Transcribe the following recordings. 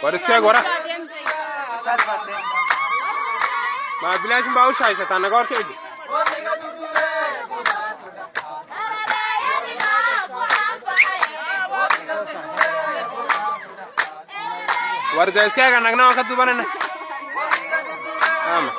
War iska eeg wara. Ma bilaash baa u shaysataa naga hor kicidi. War dee iska eega, nagna waan ka duubanayna. Ama.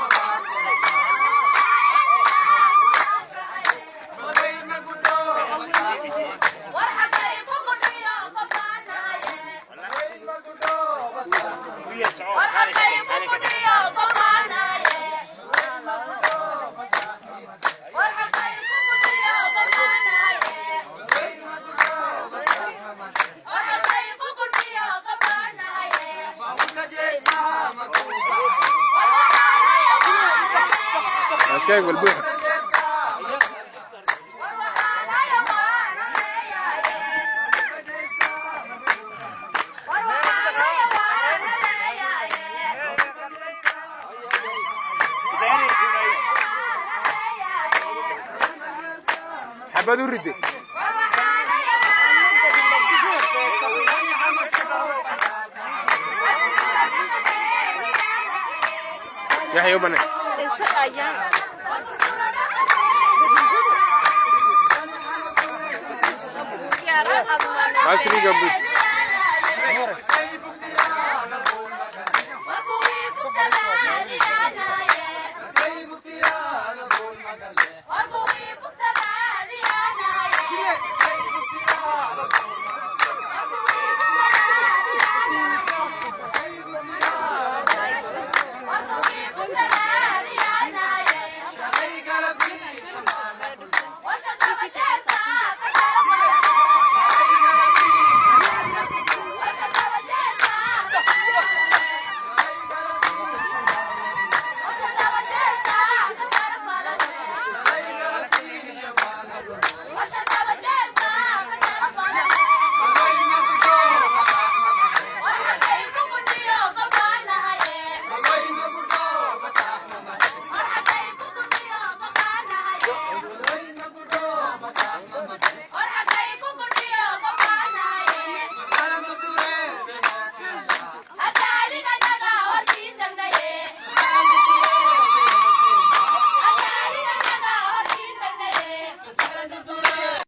Iska eeg bal buuxa. Xabad u ride. Yaxya u banay. Asriga buux.